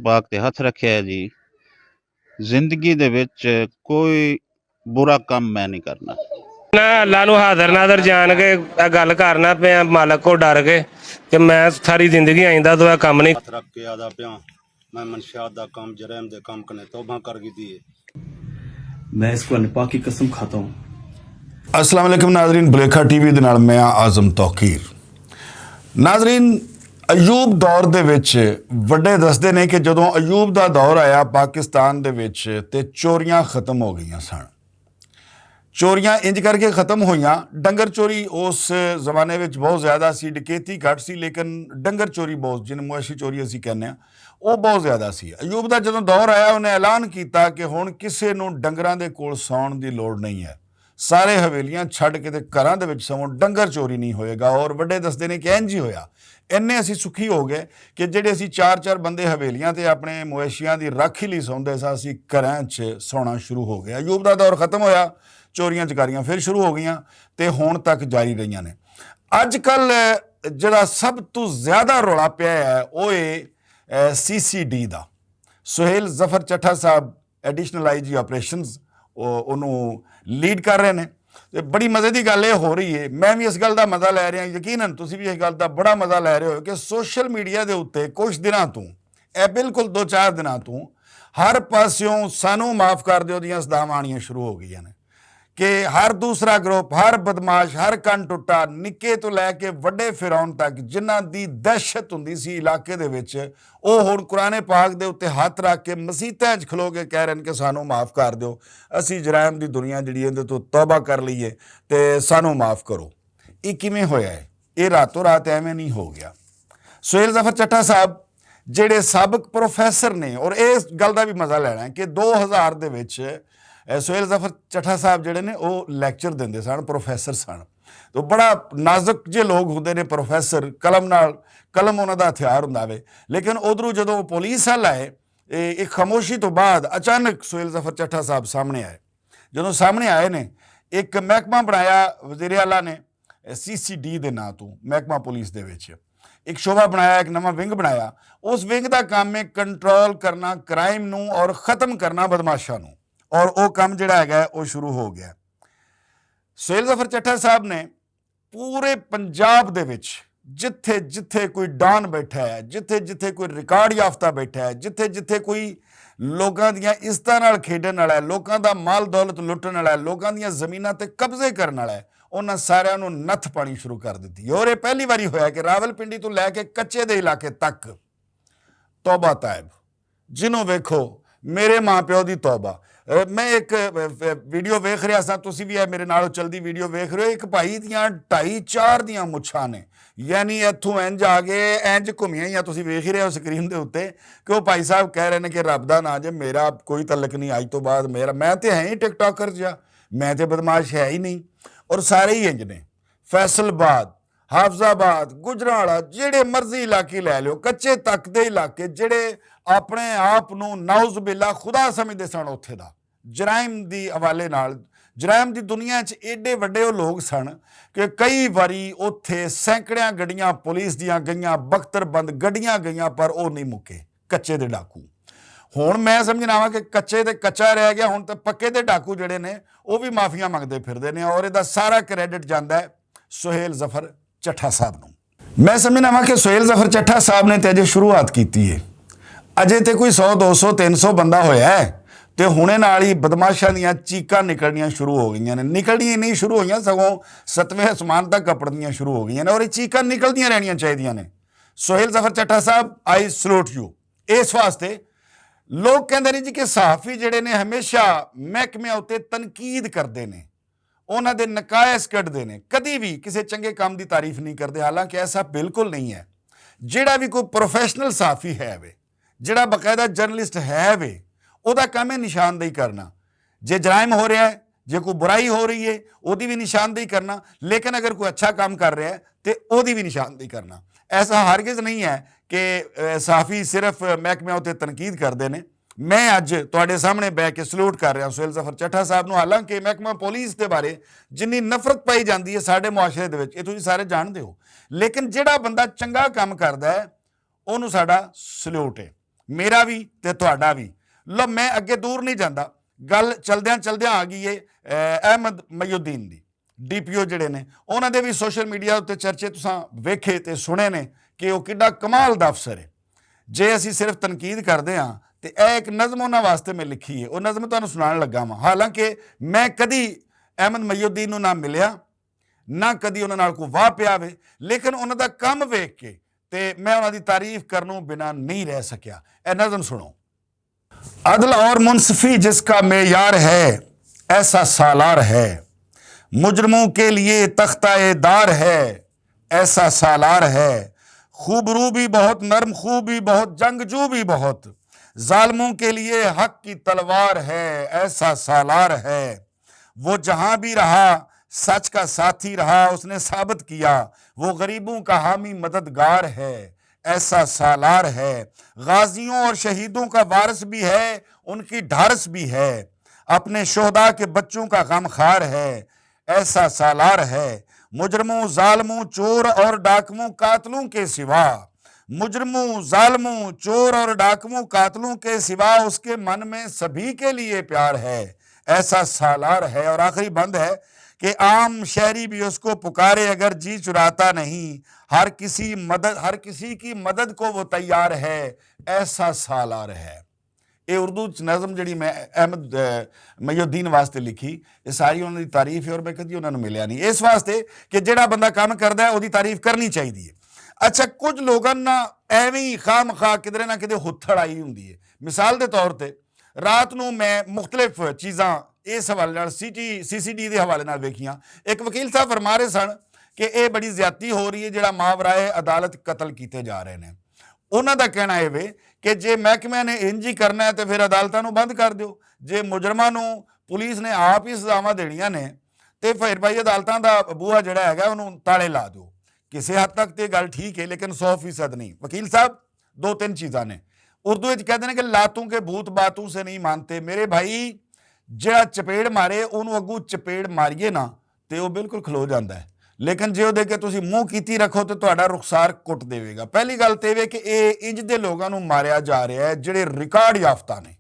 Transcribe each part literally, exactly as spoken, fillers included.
پاک تے ہتھ رکھیا ہے جی، زندگی دے وچ کوئی برا کم میں نہیں کرنا۔ میں اللہ نوں حاضر ناظر جان کے اے گل کرنا پیا، مالک کو ڈر کے، کہ میں ساری زندگی آئندہ تو اے کم نہیں۔ ہتھ رکھ کے آدا پیاں، میں منشیات دا کم، جرائم دے کم کنے توبہ کر گئی دی ہے۔ میں اس کو اللہ پاک کی قسم کھاتا ہوں۔ السلام علیکم ناظرین، بلیکھا ٹی وی دے نال میں ہاں اعظم توقیر۔ ناظرین، ایوب دور دے وچ وڈے دسدے نے کہ جدوں ایوب دا دور آیا پاکستان دے وچ، تے چوریاں ختم ہو گئیاں سن۔ چوریاں انج کر کے ختم ہوئیاں۔ ڈنگر چوری اس زمانے وچ بہت زیادہ سی، ڈکیتی گھٹ سی، لیکن ڈنگر چوری بہت، جن مویشی چوری اسی کہنے ہاں، وہ بہت زیادہ سی۔ ایوب دا جدوں دور آیا، انہیں اعلان کیتا کہ ہن کسے نوں ڈنگراں دے کول ساؤن دی لوڑ نہیں ہے، سارے حویلیاں چھڈ کے تے گھراں دے وچ سوون، ڈنگر چوری نہیں ہوئے گا۔ اور وڈے دسدے نے کہ انج ہی ہویا۔ اینے اسی سکھی ہو گئے کہ جڑے اسی چار چار بندے حویلیاں تے اپنے مویشیاں دی راکھی لئی سوندے سا، اسی گھراں چ سونا شروع ہو گیا۔ ایوب دا دور ختم ہویا، چوریاں چکاریاں پھر شروع ہو گئیاں تے ہن تک جاری رہیاں نے۔ اج کل جڑا سب تو زیادہ رولا پیا ہے، او اے، اے، سی سی ڈی دا۔ سہیل ظفر چٹھا صاحب، ایڈیشنل آئی جی آپریشنز، او، اونوں لیڈ کر رہے نے۔ تے بڑی مزے دی گل اے ہو رہی ہے، میں بھی اس گل دا مزہ لے رہا، یقیناً تسی بھی اس گل دا بڑا مزہ لے رہے ہو کہ سوشل میڈیا دے اُتے کچھ دناں توں، اے بالکل دو چار دناں توں، ہر پاسیوں "سانوں معاف کر دیو" دیاں صداواں آنیاں شروع ہو گئیاں نے کہ ہر دوسرا گروپ، ہر بدمعاش، ہر کن ٹٹا، نکے تو لے کے وڈے فرعون تک، جنہاں دی دہشت ہوندی سی علاقے دے وچ، او ہن قرآن پاک دے اُتے ہتھ رکھ کے مسیتاں وچ کھلو کے کہہ رہے نے کہ "سانوں معاف کر دیو، اسی جرائم دی دنیا جڑی ہے، اندے تو توبہ کر لئیے تے سانوں معاف کرو۔" یہ کیویں ہویا ہے؟ یہ راتوں رات ایویں نہیں ہو گیا۔ سہیل ظفر چٹھا صاحب جڑے سابق پروفیسر نے، اور اس گل دا بھی مزہ لینا ہے کہ دو ہزار دے وچ، اے، سہیل ظفر چٹھا صاحب جڑے نے، وہ لیکچر دیندے سن، پروفیسر سن۔ تو بڑا نازک جے لوگ ہوندے نے پروفیسر، قلم نال، قلم انہاں دا ہتھیار ہوندا وے۔ لیکن ادھروں جدوں پولیس والے آئے، اے، ایک خاموشی تو بعد اچانک سہیل ظفر چٹھا صاحب سامنے آئے۔ جدوں سامنے آئے نے، ایک محکمہ بنایا وزیر اعلیٰ نے، سی سی ڈی دے ناں تو محکمہ پولیس دے وچ ایک شعبہ بنایا، ایک نواں ونگ بنایا۔ اس ونگ دا کام ہے کنٹرول کرنا کرائم نوں اور ختم کرنا بدمعاشاں نوں۔ اور او کام جڑا ہے، او شروع ہو گیا۔ سہیل ظفر چٹھا صاحب نے پورے پنجاب دے وچ جتھے جتھے کوئی ڈان بیٹھا ہے، جتھے جتھے کوئی ریکارڈ یافتہ بیٹھا ہے، جتھے جتھے کوئی لوکاں دیاں عزتاں نال کھیڈن والا ہے، لوکاں دا مال دولت لٹن والا ہے، لوکاں دیاں زمیناں تے قبضے کرن والا ہے، انہاں ساریاں نوں نتھ پانی شروع کر دتی۔ اور یہ پہلی واری ہویا کہ راولپنڈی تو لے کے کچے دے علاقے تک توبہ تائب، جنوں ویکھو، میرے ماں پیو دی توبہ۔ اے، میں ایک، اے، اے، ویڈیو ویکھ رہیا سا، تسی بھی اے میرے نال چلدی ویڈیو ویکھ رہے ہو، ایک بھائی دیاں ڈھائی چار دیاں مچھاں نے، یعنی اتھوں انج آ گئے، انج گھمیاں ہی آ، تسی ویکھ ہی رہے ہو سکرین دے اُتے، کہ وہ بھائی صاحب کہہ رہے نے کہ "رب دا نام جے، میرا کوئی تعلق نہیں، اج تو بعد میرا، میں تے ہے ہی ٹک ٹاکر جیا، میں تے بدمعاش ہے ہی نہیں۔" اور سارے ہی انج نے۔ فیصل آباد، حافظ آباد، گجرانوالہ، جڑے مرضی علاقے لے لو، کچے تک دے علاقے، جڑے اپنے آپ نوں نعوذ باللہ خدا سمجھدے سن، اوتھے دا جرائم دی حوالے نال، جرائم دی دنیا چ ایڈے وڈے او لوگ سن کہ کئی واری اوتھے سینکڑیاں گڈیاں پولیس دیاں گئیاں، بختر بند گڈیاں گئیاں، پر او نہیں مکے، کچے دے ڈاکو۔ ہن میں سمجھنا وا کہ کچے تے کچا رہ گیا، ہن تے پکے دے ڈاکو جڑے نے، او بھی معافیاں منگدے پھردے نے، اور ادا سارا کریڈٹ جاندا ہے سہیل ظفر چٹھا صاحب نوں۔ میں سمجھنا وا کہ سہیل ظفر چٹھا صاحب نے تے اجے شروعات کیتی ہے، اجے تے کوئی سو، دو سو، تین سو بندہ ہویا ہے، تے ہنے نال ہی بدمعاشاں دیاں چیکاں نکلنیاں شروع ہو گئیاں نے۔ نکلنیاں ہی نہیں شروع ہوئیاں، سگوں ستویں آسمان تک کپڑنیاں شروع ہو گئیاں نے، اور یہ چیکاں نکلدیاں رہنیاں چاہیدیاں نے۔ سہیل ظفر چٹھا صاحب، آئی سلوٹ یو۔ اس واسطے لوگ کہندے نے جی کہ صحافی جڑے نے ہمیشہ محکمے اُتے تنقید کردے نے، انہاں دے نقائص کڈدے نے، کدی بھی کسے چنگے کام دی تعریف نہیں کردے، حالانکہ ایسا بالکل نہیں ہے۔ جڑا بھی کوئی پروفیشنل صحافی ہے وے، جڑا باقاعدہ جرنلسٹ ہے وے، او دا کام ہے نشاندہی کرنا۔ جے جرائم ہو رہا ہے، جے کوئی برائی ہو رہی ہے، او دی بھی نشاندہی کرنا، لیکن اگر کوئی اچھا کام کر رہا ہے تے او دی بھی نشاندہی کرنا۔ ایسا ہرگز نہیں ہے کہ، اے، صحافی صرف محکمے اُتے تنقید کردے نے۔ میں اج تہاڈے سامنے بہ کے سلوٹ کر رہا سہیل ظفر چٹھا صاحب نوں، حالانکہ محکمہ پولیس دے بارے جنی نفرت پائی جاندی ہے ساڈے معاشرے دے وچ، یہ تسی سارے جانتے ہو، لیکن جڑا بندہ چنگا کام کردا ہے، اونوں ساڈا سلوٹ ہے۔ میرا وی تے تہاڈا وی۔ لو، میں اگے دور نہیں جاندا، گل چلدیاں چلدیاں آ گئی ہے، اے، احمد محی الدین دی۔ ڈی پی او جڑے نے، انہاں دے وی سوشل میڈیا اُتے چرچے تساں ویکھے تے سنے نے کہ او کڈا کمال دا افسر ہے۔ جے اسی صرف تنقید کردے ہاں تے اے ایک نظم انہاں واسطے میں لکھی ہے، او نظم تانوں سنان لگا واں۔ حالانکہ میں کدی احمد محی الدین نوں نہ ملیا، نہ کدی انہاں نال کوئی واہ پیا وے، لیکن انہاں دا کم ویکھ کے تے میں انہاں دی تعریف کرنوں بنا نہیں رہ سکیا۔ اے نظم سنو۔ عدل اور منصفی جس کا معیار ہے، ایسا سالار ہے۔ مجرموں کے لیے تختہ دار ہے، ایسا سالار ہے۔ خوبرو بھی بہت، نرم خو بھی بہت، جنگجو بھی بہت۔ ظالموں کے لیے حق کی تلوار ہے، ایسا سالار ہے۔ وہ جہاں بھی رہا، سچ کا ساتھی رہا، اس نے ثابت کیا، وہ غریبوں کا حامی مددگار ہے، ایسا سالار ہے۔ غازیوں اور شہیدوں کا وارث بھی ہے، ان کی ڈھارس بھی ہے، اپنے شہداء کے بچوں کا غمخوار ہے، ایسا سالار ہے۔ مجرموں، ظالموں، چور اور ڈاکوؤں، قاتلوں کے سوا، مجرموں، ظالموں، چور اور ڈاکوؤں، قاتلوں کے سوا اس کے من میں سبھی کے لیے پیار ہے، ایسا سالار ہے۔ اور آخری بند ہے کہ عام شہری بھی اس کو پکارے، اگر جی چراتا نہیں، ہر کسی مدد، ہر کسی کی مدد کو وہ تیار ہے، ایسا سالار ہے۔ یہ اردو چ نظم جڑی میں احمد، اے، محی الدین واسطے لکھی، یہ ساری انہاں دی تعریف ہے اور میں کدی انہاں نوں ملیا نہیں۔ اس واسطے کہ جڑا بندہ کم کردا ہے، اودی تعریف کرنی چاہیے۔ اچھا، کچھ لوگاں نا ایویں ہی خواہ مخواہ کدرے نہ کدے ہتھڑ آئی ہوندی ہے۔ مثال دے طور تے، رات نوں میں مختلف چیزاں اس حوالے نال، سی ٹی، سی سی ڈی دے حوالے نال ویکھیاں۔ ایک وکیل صاحب فرما رہے سن کہ اے بڑی زیادتی ہو رہی ہے، جڑا ماورائے عدالت قتل کیتے جا رہے نے۔ انہاں دا کہنا اے وے کہ جے محکمے نے انج ہی کرنا ہے تے پھر عدالتاں نوں بند کر دیو۔ جے مجرماں نوں پولیس نے آپ ہی سزاواں دینیاں نے تے پھر بھائی عدالتاں دا بوہا جڑا ہے گا انہوں تالے لا دیو۔ کسے حد تک تے گل ٹھیک ہے، لیکن سو فیصد نہیں۔ وکیل صاحب، دو تین چیزاں نے۔ اردو وچ کہتے ہیں کہ لاتوں کے بھوت باتوں سے نہیں مانتے۔ میرے بھائی، جڑا چپیڑ مارے، اونوں اگوں چپیڑ ماریے نا، تے او بالکل کھلو جاندا ہے۔ لیکن جے او دے کے تسی منہ کیتی رکھو تے تہاڈا رخسار کٹ دیوے گا۔ پہلی گل تے وے کہ اے انج دے لوگاں نوں ماریا جا رہیا ہے جڑے ریکارڈ یافتہ نے۔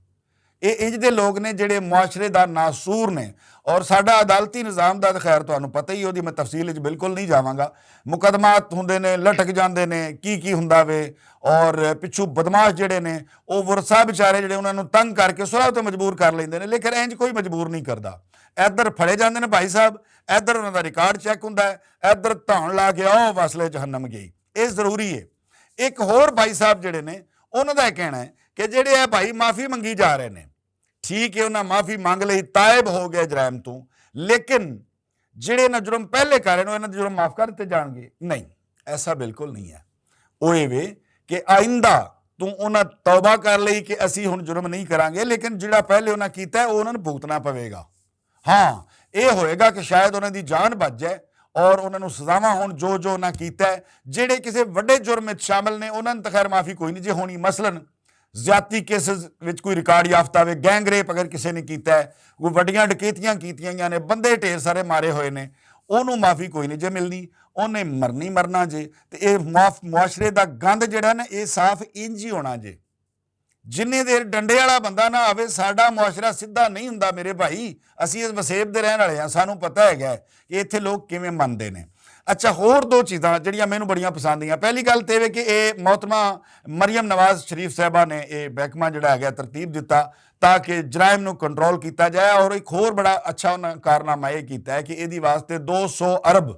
اے انج دے لوگ نے جڑے معاشرے دا ناسور نے۔ اور ساڈا عدالتی نظام دا تے خیر تہانوں پتہ ہی، اودی میں تفصیل وچ بالکل نہیں جاواں گا۔ مقدمات ہوندے نے، لٹک جاندے نے، کی کی ہوندا وے۔ اور پچھوں بدمعاش جڑے نے، او ورثہ بیچارے جڑے انہاں نوں تنگ کر کے سلاح تے مجبور کر لیندے نے، لیکن انج کوئی مجبور نہیں کردا۔ ادھر پھڑے جاندے نے بھائی صاحب، ادھر انہاں دا ریکارڈ چیک ہوندا ہے، ادھر دھون لا کے او وصلے جہنم گئی۔ اے ضروری ہے۔ ایک ہور بھائی صاحب جڑے نے، انہاں دا یہ کہنا ہے کہ جڑے اے بھائی معافی منگی جا رہے نے، ٹھیک ہے، انہاں معافی منگ لئی، تائب ہو گئے جرائم تو، لیکن جڑے انہاں جرم پہلے کر رہے نے، انہاں دے جرم معاف کر دتے جان گے؟ نہیں، ایسا بالکل نہیں ہے۔ او اے وے کہ آئندہ تو انہاں توبہ کر لئی کہ اسی ہن جرم نہیں کرانگے، لیکن جڑا پہلے انہاں کیتا ہے، او انہاں نوں بھگتنا پوے گا۔ ہاں، اے ہوئے گا کہ شاید انہاں دی جان بچ جائے اور انہاں نوں سزاواں ہون جو جو انہاں کیتا ہے۔ جڑے کسے وڈے جرم وچ شامل نے، انہاں نوں تے خیر معافی کوئی نہیں جے ہونی۔ مثلاً زیادتی کیسز وچ کوئی ریکارڈ یافتہ ہوئے، گینگ ریپ اگر کسے نے کیتا ہے، کوئی وڈیاں ڈکیتیاں کیتیاں گئیاں نے، بندے ڈھیر سارے مارے ہوئے نے، اونوں معافی کوئی نہیں جے ملنی۔ اونے مرنی مرنا جے۔ تے اے معاف-، معاشرے دا گند جڑا نا، اے صاف انج ہی ہونا جے۔ جنہیں دیر ڈنڈے والا بندہ نہ آوے، ساڈا معاشرہ سدھا نہیں ہوندا میرے بھائی۔ اسی اس وسیب دے رہن والے ہاں، سانوں پتہ ہے گیا کہ ایتھے لوگ کیویں مندے نے۔ اچھا، ہور دو چیزاں جڑیاں مینوں بڑیاں پسند آئیاں۔ پہلی گل تے وے کہ اے محترمہ مریم نواز شریف صاحبہ نے اے محکمہ جڑا ہے گیا ترتیب دتا تاکہ جرائم نوں کنٹرول کیتا جائے، اور ایک ہور بڑا اچھا انہاں کارنامہ اے کیتا ہے کہ اے دی واسطے دو سو ارب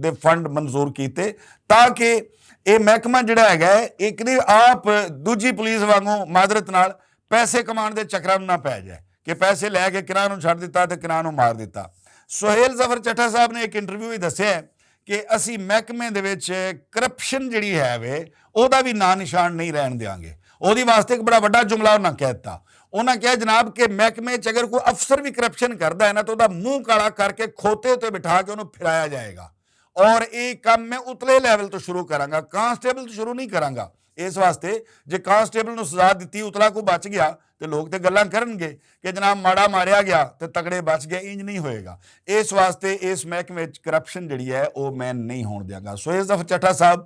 دے فنڈ منظور کیتے تاکہ اے محکمہ جڑا ہے گیا اے کدی آپ دوجی پولیس وانگوں معذرت نال پیسے کمان دے چکراں نوں نہ پے جائے کہ پیسے لے کے کناں نوں چھڈ دتا تے کناں نوں مار دتا۔ سہیل ظفر چٹھا صاحب نے ایک انٹرویو وچ دسیا ہے کہ اسی محکمے دے وچ کرپشن جڑی ہے وے، او دا وی ناں نشان نہیں رہن دیاں گے۔ او دی واسطے ایک بڑا وڈا جملہ انہاں کہہ دتا۔ انہاں کہا، جناب، کہ محکمے چ اگر کوئی افسر بھی کرپشن کردا ہے نا، تو او دا منہ کالا کر کے کھوتے تے بٹھا کے انہوں پھرایا جائے گا۔ اور یہ کم میں اتلے لیول تو شروع کراں گا، کانسٹیبل تو شروع نہیں کراں گا۔ اس واسطے جے کانسٹیبل نوں سزا دتی، اتلا کو بچ گیا، تے لوگ تے گلاں کرن گے کہ جناب، ماڑا ماریا گیا تے تگڑے بچ گئے۔ انج نہیں ہوئے گا۔ اس واسطے اس محکمے وچ کرپشن جڑی ہے، او میں نہیں ہون دیاں گا۔ سو اس دفعہ چٹھا صاحب،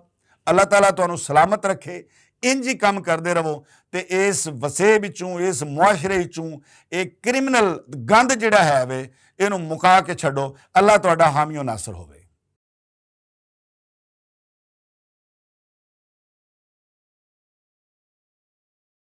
اللہ تعالیٰ تانوں سلامت رکھے۔ انج ہی کم کردے رہو، تے اس وسیب وچوں، اس معاشرے وچوں، ایک کرمنل گند جڑا ہے وے، اینوں مکا کے چھڈو۔ اللہ تہاڈا حامی و ناصر ہووے۔